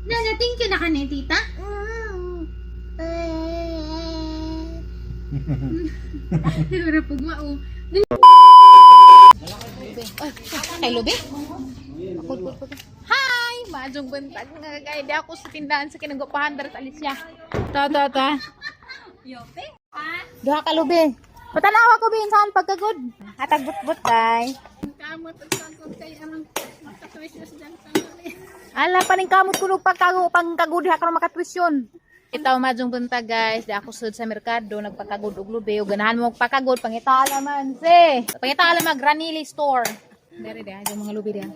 Nana, thank you na ka ni tita. Pero pag mao. Ay, kay Lubi? Pagod, pagod, pagod. Hi! Maadjong buntag nga kay di ako sa tindahan sa kinagwapahan dara sa Alicia. Ta ta ta. Duha ka lubi. Patanawa ko bin saan pagkagod. Hatag but kay. Kamot og sangkot kay anong makatwisyon dyan sa kami. Ala paning kamot kuno pagkago pangkagod ha karon makatwisyon. Itaw maadjong buntag guys, di ako sud sa merkado nagpakagod og lubi ug ganahan mo magpakagod pangita man se. Pangita mag Granili store. Dere di yung mga lubi diha.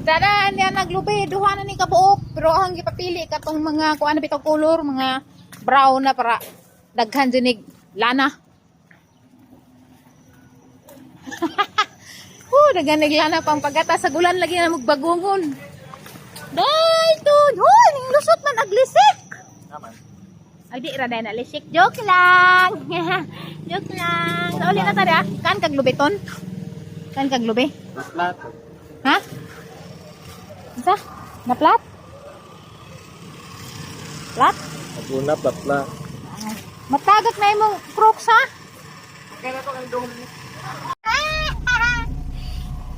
Tada, niya naglubi, duha na ni kabuok, pero ang gipapili katong mga kuan na bitaw color, mga brown na para daghan dinig lana. Daghan nig lana pang pagata sa gulan lagi na magbagungon. Dai to, hoy, ning lusot man aglisik. Ay di ra na lisik. Joke lang. Joke lang. Sa uli na ta ah. Kan kag lubiton? Kan kag lubi? Plat. Ha? Isa? Na plat? Plat? Una, platla. Matagak na imong crocs ha?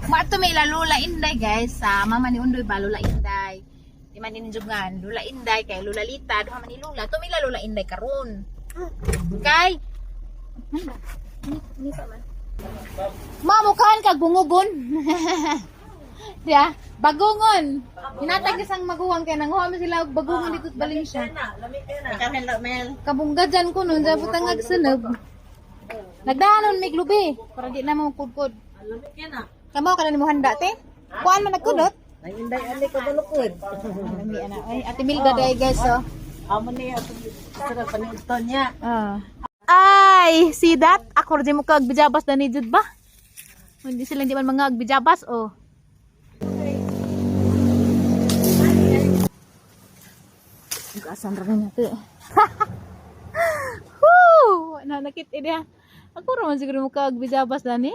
Mato may Lula Inday guys sa mama ni Undoy ba Lula Inday. Di man ninjugan Lula Inday kay Lula Lita duha man ni Lula. To may Lula Inday karon. Kay ni pa man. Mamukaan kag bungugon. Ya, bagungon. Hinatag isang maguwang kay nanguha man sila og bagungon dito sa Valencia. Kabungga dyan ko nun, dapat ang agsunod. Nagdanon may glubi, para di na mo kudkod. Kamo ka na nimo handa te? Kuan man nagkunot? Inday ali ka balukod. Lami ana. Ay, Ate Milda day guys oh. Amo ni ato sa paniudto niya. Ah. Ay, see that? Ako di mo kag bijabas na ni jud ba? Hindi sila hindi man mga agbijabas oh. Gasan ra na te. Woo! Na nakit ide. Ako ra man siguro mo kag bijabas na ni.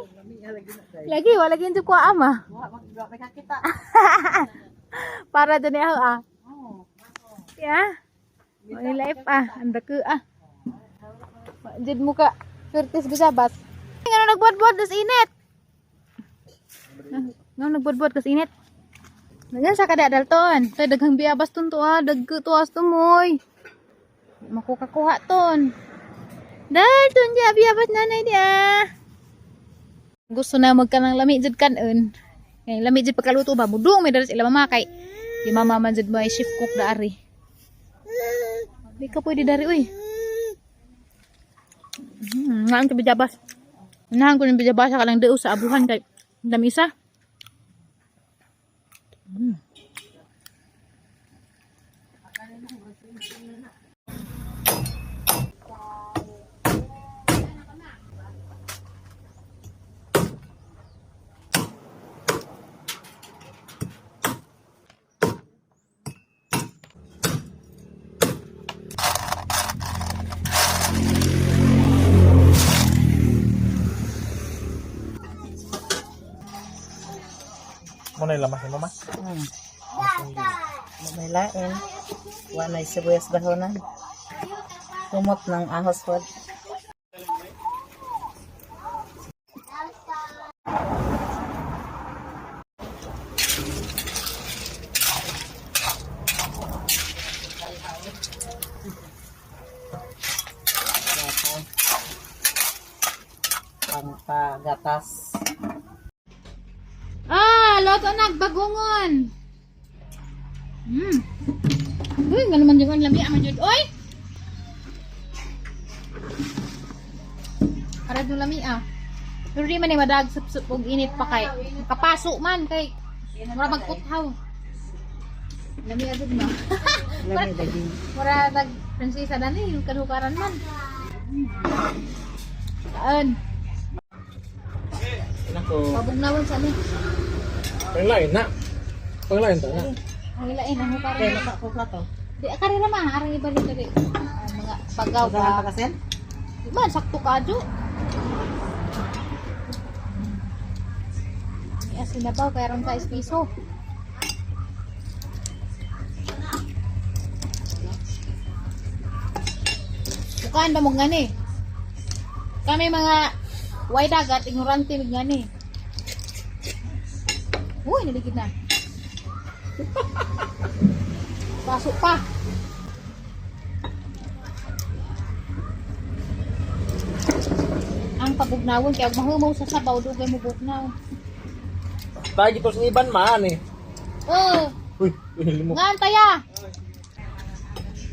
Lagi wala gyud ko ama. Para dyan ako ah. Ya. May life ah, anda ko ah. Jud mo ka Pertis bisabas. Ngano nagbuhat-buhat kas init? Ngano nagbuhat-buhat kas init? Nangan sa kada Dalton. Tay daghang biyabas ton to ah, dagko to as tumoy. Makukakuha ton. Dalton dia biyabas nanay dia. Gusto na magkanang lami jud kanon. Kay lami jud pagkaluto ba mudung may daras ila mama kay di mama man jud may shift cook daari. Di ka pwede dari uy. Ngaan ka bijabas. Unahan ko ng bijabas ka lang deo sa abuhan kay damisa. Mo na lamas ni mama. May lain. Wa na sibuyas dahonan. Kumot ng ahos pod. Pangpagatas. Ah, loto nagbagungon. Uy, nga naman jud lami man jud. Oy. Para do lami ah. Pero di man ni madag sup-sup og init pa kay kapaso man kay mura magputhaw. Lami agad ma. Lami lagi. Mura nag prinsesa dani yung kanukaran man. Saan? Nako. Pabugnawon sa ni. Panglain na. Panglain ta na. Ang ilain ang hukaran. Kaya nasa ko plato. Di akari ra ma, arang ibalik diri. Ang mga pagaw Ugahan ba. pa kasen? Di ba sakto ka adyo. May asin na ba kay ron ka piso. Mukaan ba mo ngani? Kami mga way dagat, ignorante mig ngani. Uy, naligid na. Pasok pa. Ang pabugnawon kay og mahumaw sa sabaw dugay mo bugnaw. Tayo gito sa iban man eh. Oh, Uy, uy, mo. ngan taya.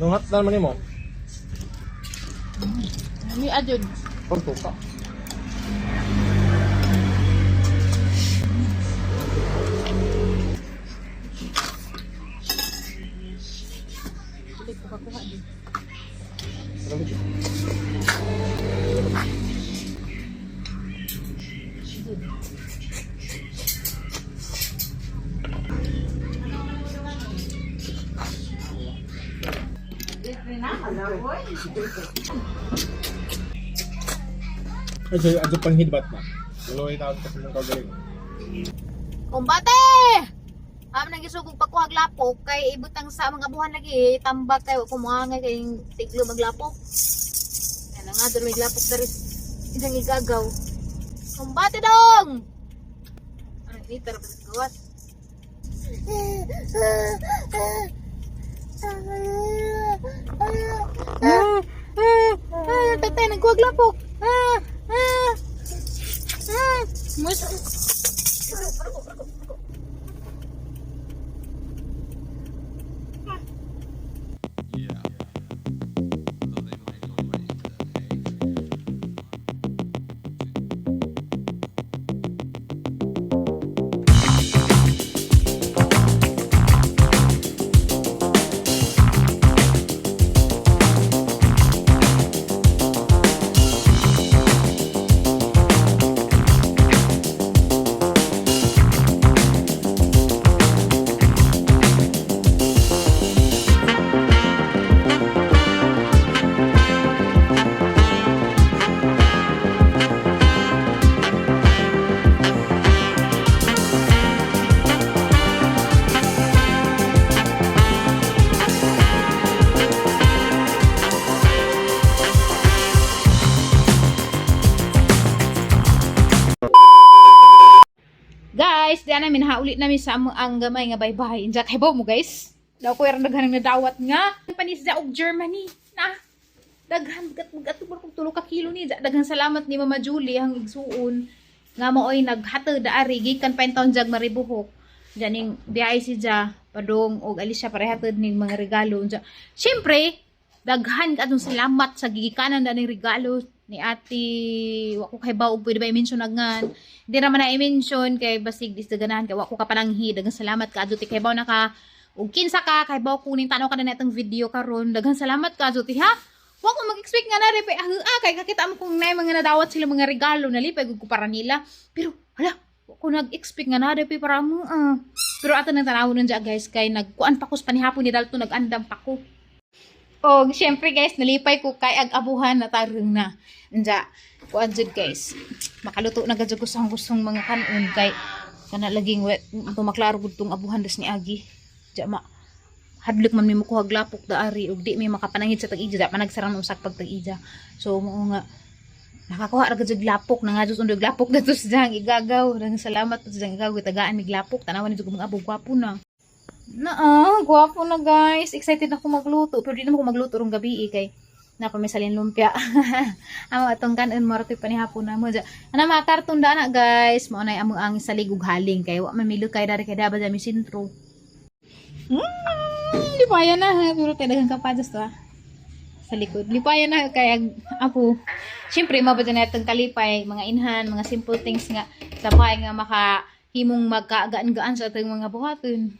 Nungat na naman mo. Ni adjud. Pagtuka. Dili ko kakuha din. Ay, sorry, adyo panghidbat na. Dalawa yung tawag kasi ng kagaling. Kumbate! Am nang gisugog pagkuhag lapok kay ibutang sa mga buhan lagi tambak kay wa kumuangay kay tiglo maglapok. Kana nga doon may lapok dari isang igagaw. Kumbate dong! Ano ni pero gawas. Ah, ah, ah, tatay nagkuhag lapok. Ah, ah, ah. Mus Yeah. Though they might go right into that hay. Guys, di namin hauli namin sa among ang gamay nga baybay. Inja kay mo guys. Daw ko rin daghan nga nadawat nga. Panis og Germany. Na. Daghan gat gat kog 3 ka kilo ni. Daghan salamat ni Mama Julie ang igsuon nga maoy naghatod ari gikan pa taon jag Maribuhok. Diyan ning diay si Ja padung og Alicia parehatod ning mga regalo. Unja. Syempre, daghan katong salamat sa gigikanan na ning regalo ni Ate, wa ko kay og pwede ba i-mention agan. Hindi naman na i-mention kay basig disdaganahan kay wa ko kapananghi. Daghang salamat ka adto kay baw na ka og kinsa ka kay baw kuning tanaw ka na itong video karon. Daghang salamat ka adto ha. Wa ko mag-expect nga na rin ah, kay kakita mo kung nay mga nadawat sila mga regalo nalipay gud ko para nila. Pero hala, wa ko nag-expect nga na rin para mo ah. Pero ato nang tanawon nun dyan, guys, kay nagkuan pa ko sa panihapon ni Dalton, nag-andam pa ko. Og syempre guys, nalipay ko kay ag abuhan na tarong na. Anja, kuan jud guys. Makaluto na gud ko sa akong gustong mga kanon kay kana laging wet tumaklaro gud tong abuhan das ni Agi. Diya ma hadlok man mi mokuha lapok daari og di mi makapanangid sa tag-ija, da managsarang usak pag tag-ija. So mao nga nakakuha ra gud lapok na nga jud undag lapok dito sa diyang igagaw. Daghang salamat sa diyang igagaw tagaan mig lapok tanawan ni jud mga abo gwapo na. Naa, gwapo na guys. Excited ako magluto. Pero di naman ako magluto rong gabi eh, kay napa may salin lumpia. Amo atong kanon mo ratoy panihapon na mo. Ana mga karton da na guys. Mao nay among ang salig ug haling kay wa man milukay dari kay daba dami sentro. Lipayan na ha. Pero kay daghang kapadas to ah. Sa likod. Lipayan na kay apo. Siyempre, mabadya na itong kalipay, mga inhan, mga simple things nga sa bahay nga makahimong magkagaan-gaan sa atong mga buhaton.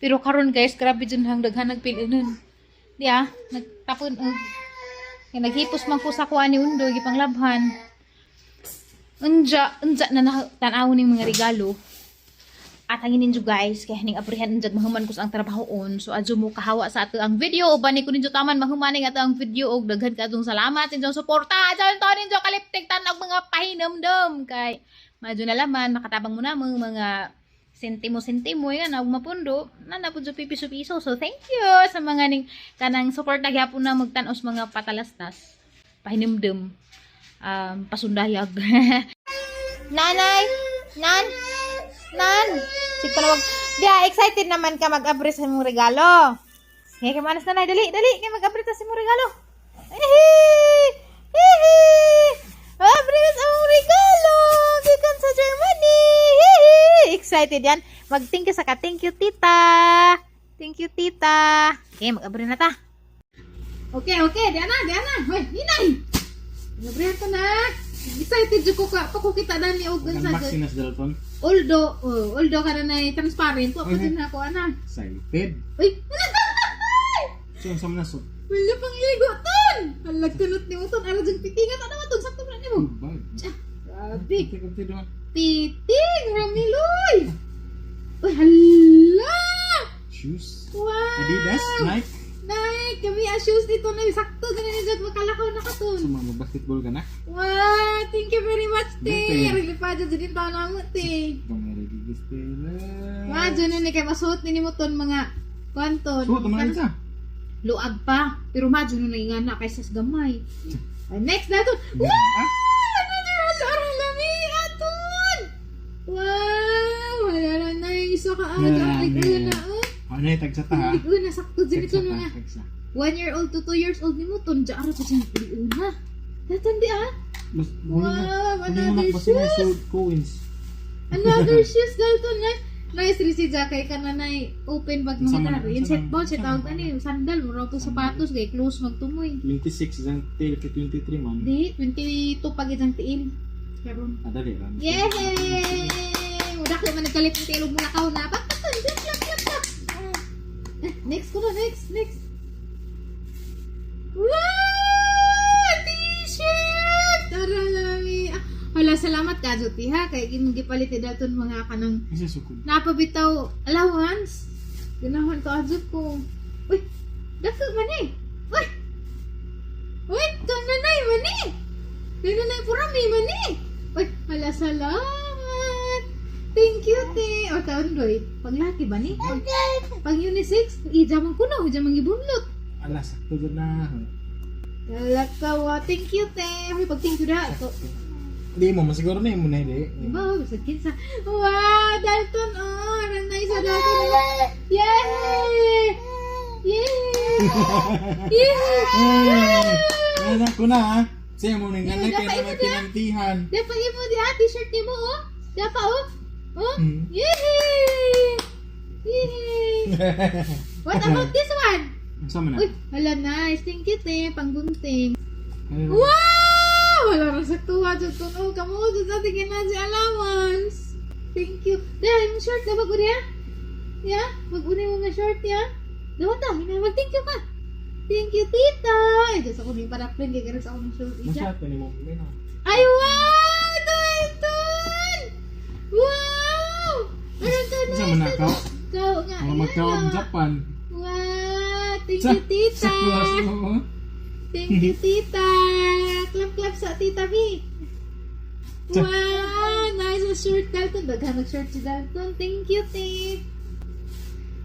Pero karon guys, grabe dyan hang daghan nagpilinon. Di ah, nagtapon og nga naghipos man ko sa kuha ni Undo gipanglabhan. Unja, unja na tan-aw ning mga regalo. At ang ninyo guys, kaya ning abrihan unjag mahuman ko sa ang trabahoon. So adyo mo kahawa sa ato ang video uban ni ko ninyo taman mahuman ning ato ang video og daghan ka atong salamat inyong suporta. Adyo to ninyo kaliptik tan og mga pahinumdum kay madyo na laman makatabang mo na mga sentimo-sentimo yan og mapundo na na pud piso-piso. So thank you sa mga ning kanang support na gyapon na magtan-os mga patalastas. Pahinumdum. Pasundayag. Nanay! Nan! Nan! Sige panawag. Diya, excited naman ka mag-abri sa imong regalo. Sige, kay manas, nanay. Dali, dali. Kay mag-abri ta sa imong regalo. Hihi! Hihi! Abri sa imong regalo! Gikan sa Germany! Hihi! Excited yan. Mag-thank you sa ka. Thank you, tita. Thank you, tita. Okay, mag-abri na ta. Okay. Diyan na, diyan na. Hoy, ninay! Mag-abri ta na. Excited jud ko ka pagkukita na ni og sa Unboxing na si Dalton. Although, oh, although kada na transparent, wa pa din ako ana. Excited. Uy. So, ang sama na so. Wala pang ligo ton. Halag tunot ni uton ara jud pitingan ana man ton sakto na nimo. Bag. Tsa, grabe. Kunti doon. Piting Ramiloy. Uy, hala. Shoes. Wow. Adidas, Nike. Nike, kami ang shoes dito na sakto ganun ni jud makalakaw na ka ton. So, mga basketball ka na. Wow, thank you very much, te. Dati. Rilipad jud din taon na mo, te. Pangmarigigis tela. Wow, dyan na ni kay masuot ni mo ton mga kwanton. So, tama na isa. Luag pa. Pero madyo na naingana kaysa sa gamay. Ah, next na to. Wow! Another hala lami aton! Wow! Wala na na yung isa ka aga. Grabe. Liguna oh. Ano yung tagsa ta ha? Liguna sakto dyan ito Tagsa ta, mga tagsa. 1 year old to 2 years old ni mo ton. Diyan ara pa siya liguna. Datan di ah. Wow, Wow, another shoes. shoes. Coins. Another shoes Dalton na. Nice receipt kay kana na open bag mga Unsa man, taro. unsa Insect man, ball siya unsa tawag man. ani sandal mura to sapatos kay close magtumoy. 26 isang tail kay 23 man. Di 22 pag isang tiil. Karon. Ah, dali lang. Yay! Udak man nagkalit ng tiil ug mulakaw na. Bakit klap klap klap klap. Eh, next ko na next next. Wow! T-shirt! Tara lami. Ah, hala, salamat ka, Joti, ha? Kay imong gipalit ni Dalton mga kanang Kasi sukod. napabitaw allowance. Ganahon ka adyo ko. Uy, dako man eh. Uy. Uy, kananay man eh. Kananay purami man eh. Uy, hala salamat. Thank you, te. O taon doy. Panglaki ba ni? Pang unisex, ija man kuno, ija man gibunlot. Ala, sakto dyan na. Kalakawa. Thank you, te. Uy, pag thank you da. To. Di mo, masiguro na yung muna, di. Diba? Sa kinsa. Wow! Dalton, oh! Ranay sa Dalton. Yay! Yay! Yay! Ay, ko na ha. Siya mo nang ganay Dapat kaya imo naman diha. pinantihan. Dapat imo diha t-shirt nimo oh. Dapat oh. Oh. Yay! Yay! What about this one? Ang sama na. Uy, wala nice. Thank you, te. Panggunting. Ano? Wow! Wala ra sa tuwa jud to no. Kamo jud sa tingin na si allowance. Thank you. Dahil yung short na bago niya. Ya, mag-uni mo nga short ya. Dawa ta, hinawag thank you ka. Thank you, tita. Ay, Diyos ako ni paraplin kay karon sa akong short. Ija. Masyado ni mo. May na. Ay, wow! Dalton! Wow! Ano to? Unsa man na, kaw? Kaw nga. Mga magkawag Japan. Wow! Thank you, tita. Sa class mo. Thank you, tita. Clap, clap sa tita B. Wow! Nice na shirt, Dalton. Daghan nag-shirt si Dalton. Thank you, te.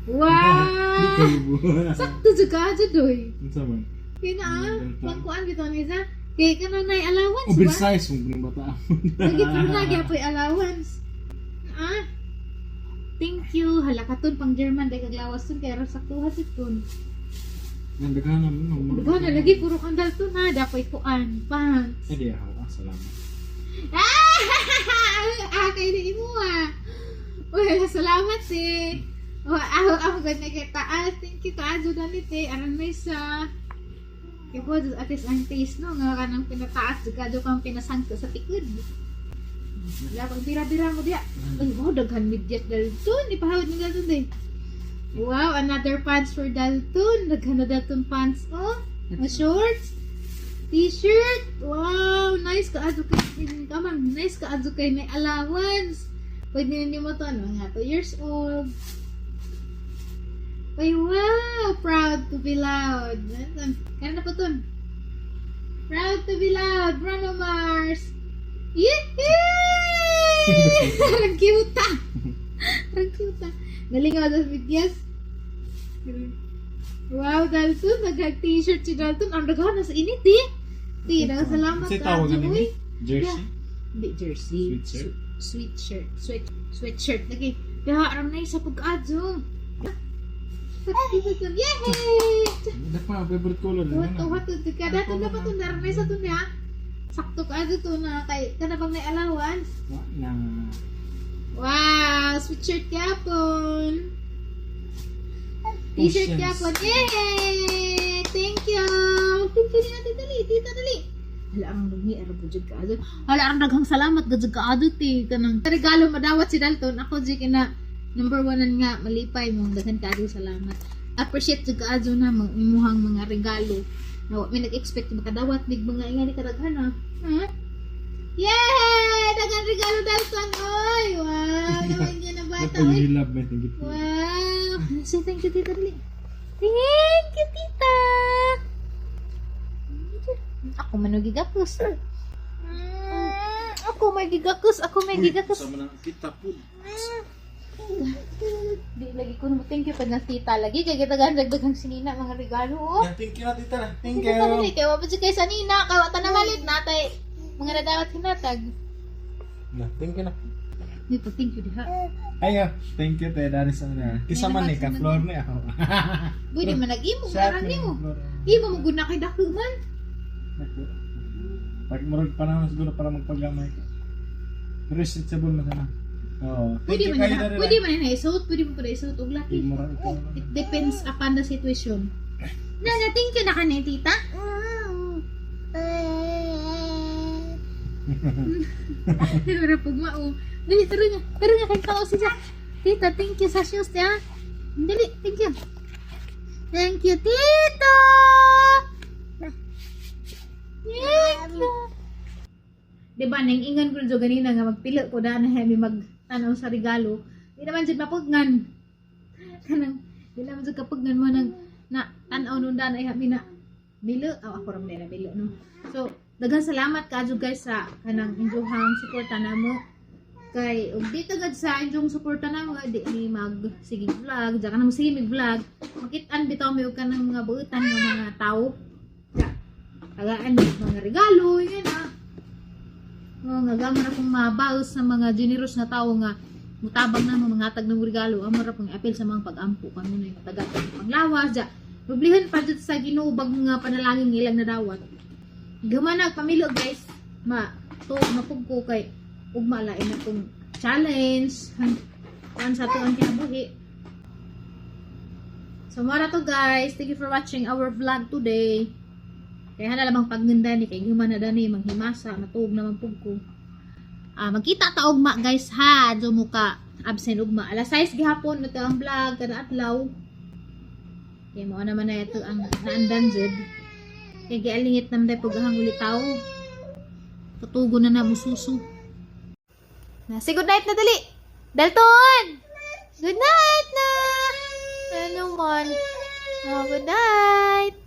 Wow! Sakto jud ka, jud oy. Unsa man? Kaya na ah. Pangkuan bitaw ni sa. Kaya ka na na'y allowance ba? Oversize mo ng bata. Lagi pero na gyapon allowance. Ah. Thank you. Hala ka ton pang German dahil kaglawas ton kaya ra saktuha jud ton. Ang daghan na mo. Daghan na lagi puro kang Dalton ha. Dapoy kuan pants. Ay di ako. Ah, salamat. Ah! Ah, kay ni imo ah. Uy, salamat eh. Oh, ako ako gud na kay taas. Thank you kaadyo dali te. Aron may sa Kaya po, at least ang taste no, nga kanang pinataas, kadyo kang pinasangka sa tikod. Wala pang bira-bira mo diya. Ay, wow, daghan medyas Dalton. Ipahawad ni Dalton eh. Wow, another pants for Dalton. Daghan na Dalton pants, oh. Mga shorts. T-shirt. Wow, nice ka adto kay kamang. Nice ka adto kay may allowance. Pwede na nimo to ano, mga 2 years old. Ay, wow! Proud to be loud. Kaya na po to. Proud to be loud. Bruno Mars. Yee! Ang cute ah. Ang cute ah. Nalingaw sa videos. Wow, Dalton. Nag-t-shirt si Dalton. Ang daghan nasa init eh. Di, salamat Kasi tawag ka, na uy. nini? Jersey? Di, jersey. Sweatshirt? Sweatshirt. Sweatshirt. Lagi. Diha, aram na isa pag-adyo. Yay! Hindi pa, favorite color. Tuhat, tuhat, tuhat. Kada ito dapat ito, naramay sa ito niya. Sakto ka to na kay kana bang may allowance. Na. Wow, sweatshirt yapon. T-shirt Oceans. yapon. Yay! Thank you. Thank you niya, tita dali, tita dali. Hala ang lungi ara po jud kaadto. Hala ang daghang salamat gud kaadto ti kanang regalo madawat si Dalton. Ako jud kina number one nga malipay mo daghan kaadto salamat. Appreciate jud kaadto na mo imuhang mga regalo. Na wa mi nag-expect makadawat mig mga ingani kadaghan ah. Huh? Yay! Daghang regalo Dalton. Oy, wow, naman yan na bata. Oy. You love me. Thank you. Wow! Say thank you, tita. Dali. Thank you, tita! Ako man gigakos. Ako may gigakos. Ako may gigakos. Sama na kita po. Di lagi ko naman thank you pag ng tita lagi. Kaya kita dagdagang sinina mga regalo. Oh. Thank you na, tita na. Thank Tita, you. dali. Kaya wapad kay sa nina. Kaya wata na malit natay. Mga nadawat hinatag. Na, thank you na. Di pa thank you diha. Ay, ah, thank you, te. Dari sa na. Kisa man ni ka, floor ni ako. Pwede man nag-imo. Sa Marang nimo. Imo mo gud na kay dako man. Pag murag pa naman siguro para magpagamay ka. Pero stretchable man sana. Oo. Pwede Thank you man kayo na, dari. pwede man na isuot, pwede mo pa isuot og laki. Murag ikaw. It depends upon the situation. Na, na, thank you na ka ni tita. Pero pag mao. Dali, tara nga. Tara nga kay kao siya. Tita, thank you sa shoes niya. Dali, thank you. Thank you, tita. Thank you. Diba, nang ingan ko na ganina nga magpili ko daan na hemi magtanaw sa regalo. Di naman jud mapugnan. Kanang di naman jud kapugnan mo nang na tan-aw nun daan ay hami na milo. Aw, ako ram na milo no. So, daghang salamat kaadyo guys sa kanang inyong suporta namo. Kay ug dito gad sa inyong suporta namo di ni mag sige vlog, diya ka na mo sige mig vlog. Makit-an bitaw mi og kanang mga buutan nga mga tao. Ya. Tagaan mga regalo, yun ah. Oo, nga gamo na pong mabaos sa mga generous na tao nga mutabang na mo mga hatag ng regalo amo ra pong apil sa mga pag-ampo kamo na yung matagal panglawas ja Publihan pa jud sa Ginoo bag nga panalangin ilang nadawat. Gumana pamilyo guys, ma to mapug ko kay ugma lain na tong challenge kuan sa tuang kinabuhi. So mara to guys, thank you for watching our vlog today. Kaya na lamang pagganda ni kay human na dani manghimasa matuog naman pug ko. Ah, magkita ta ugma guys ha, do mo ka absent ugma. Alas 6 gihapon na ang vlog kada adlaw. Kaya mo naman na ito ang naandan jud. Kay gialingit nam day pag ahang ulitaw. Tutugo na na mususo. Na, say good night na dali. Dalton! Good night na! Ano man? Oh, good night!